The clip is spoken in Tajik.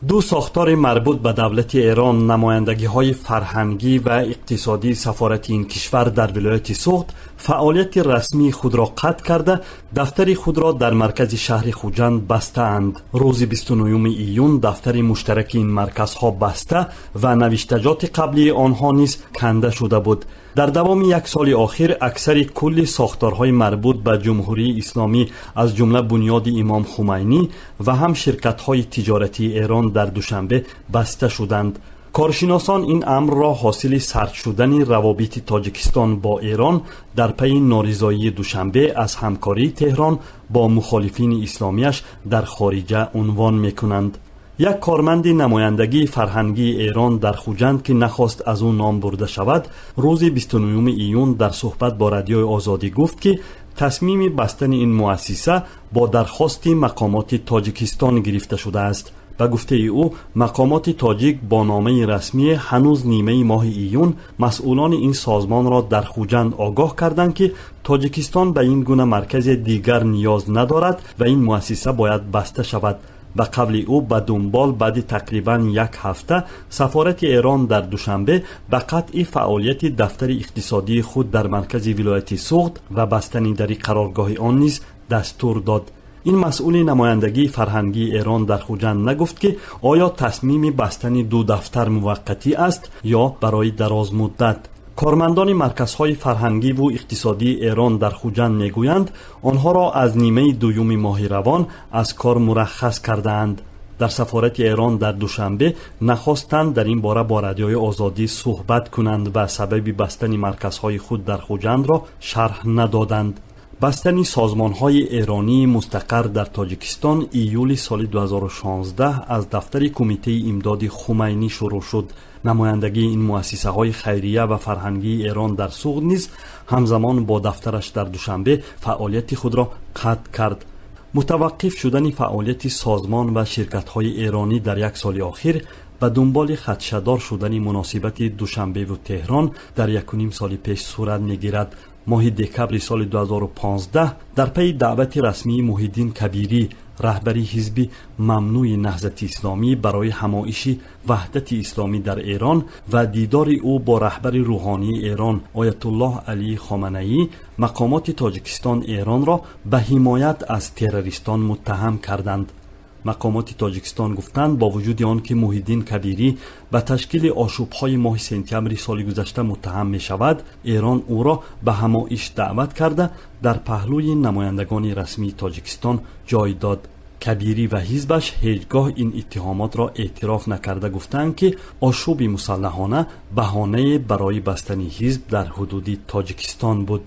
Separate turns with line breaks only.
Ду сохтори марбут ба давлати Эрон, намояндагиҳои фарҳангӣ ва иқтисодии сафорати ин кишвар дар вилояти Суғд, фаъолияти расмии худро қатъ карда, дафтари худро дар маркази шаҳри Хуҷанд бастаанд. Рӯзи 29 июн дафтари муштараки ин марказҳо баста ва навиштаҷоти қаблии онҳо низ канда шуда буд. Дар давоми як соли охир аксари кулли сохторҳои марбут ба Ҷумҳурии Исломӣ, аз ҷумла Бунёди Имом Хумайнӣ ва ҳам ширкатҳои тиҷоратии Эрон дар Душанбе баста шуданд. Коршиносон ин амрро ҳосили сард шудани равобити Тоҷикистон бо Эрон дар пайи норизоии Душанбе аз ҳамкории Теҳрон бо мухолифини исломияш дар хориҷа унвон мекунанд. Як корманди намояндагии фарҳангии Эрон дар Хуҷанд, ки нахост аз ӯ ном бурда шавад, рӯзи 29 июн дар суҳбат бо Радиои Озодӣ гуфт, ки тасмими бастани ин муассиса бо дархости мақомоти Тоҷикистон гирифта шудааст. Ба гуфтаи ӯ, мақомоти тоҷик бо номаи расмие ҳанӯз нимаи моҳи июн масъулони ин созмонро дар Хуҷанд огоҳ карданд, ки Тоҷикистон ба ин гуна маркази дигар ниёз надорад ва ин муассиса бояд баста шавад. Ба қавли ӯ, ба дунбол баъди тақрибан як ҳафта сафорати Эрон дар Душанбе ба қатъи фаъолияти дафтари иқтисодии худ дар маркази вилояти Суғд ва бастани дари қароргоҳи он низ дастур дод. Ин масъули намояндагии фарҳангии Эрон дар Хуҷанд нагуфт, ки оё тасмими бастани ду дафтар муваққатӣ аст ё барои дарозмуддат. Кормандони марказҳои фарҳангиву иқтисодии Эрон дар Хуҷанд мегӯянд, онҳоро аз нимаи дуюми моҳи равон аз кор мураххас кардаанд. Дар сафорати Эрон дар Душанбе нахостанд дар ин бора бо Радиои Озодӣ суҳбат кунанд ва сабаби бастани марказҳои худ дар Хуҷандро шарҳ надоданд. Бастани созмонҳои эронии мустақар дар Тоҷикистон июли соли 2016 аз дафтари Кумитаи имдоди Хумайнӣ шурӯъ шуд. Намояндагии ин муассисаҳои хайрия ва фарҳангии Эрон дар Суғд низ ҳамзамон бо дафтараш дар Душанбе фаъолияти худро қатъ кард. Мутаваққиф шудани фаъолияти созмон ва ширкатҳои эронӣ дар як соли охир ба дунболи хадшадор шудани муносибати Душанбеву Теҳрон дар якуним соли пеш сурат мегирад. Моҳи декабри соли 2015 дар пайи даъвати расмии Муҳиддин Кабирӣ, раҳбари ҳизби мамнӯи Наҳзати Исломӣ, барои ҳамоиши Ваҳдати Исломӣ дар Эрон ва дидори ӯ бо раҳбари рӯҳонии Эрон Оятуллоҳ Алӣ Хоманаӣ, мақомоти Тоҷикистон Эронро ба ҳимоят аз террористон муттаҳам карданд. Мақомоти Тоҷикистон гуфтанд, бо вуҷуди он ки Муҳиддин Кабирӣ ба ташкили ошӯбҳои моҳи сентябри соли гузашта муттаҳам мешавад, Эрон ӯро ба ҳамоиш даъват карда, дар паҳлӯи намояндагони расмии Тоҷикистон ҷой дод. Кабирӣ ва ҳизбаш ҳеҷ гоҳ ин иттиҳомотро эътироф накарда, гуфтанд, ки ошӯби мусаллаҳона баҳонае барои бастани ҳизб дар ҳудуди Тоҷикистон буд.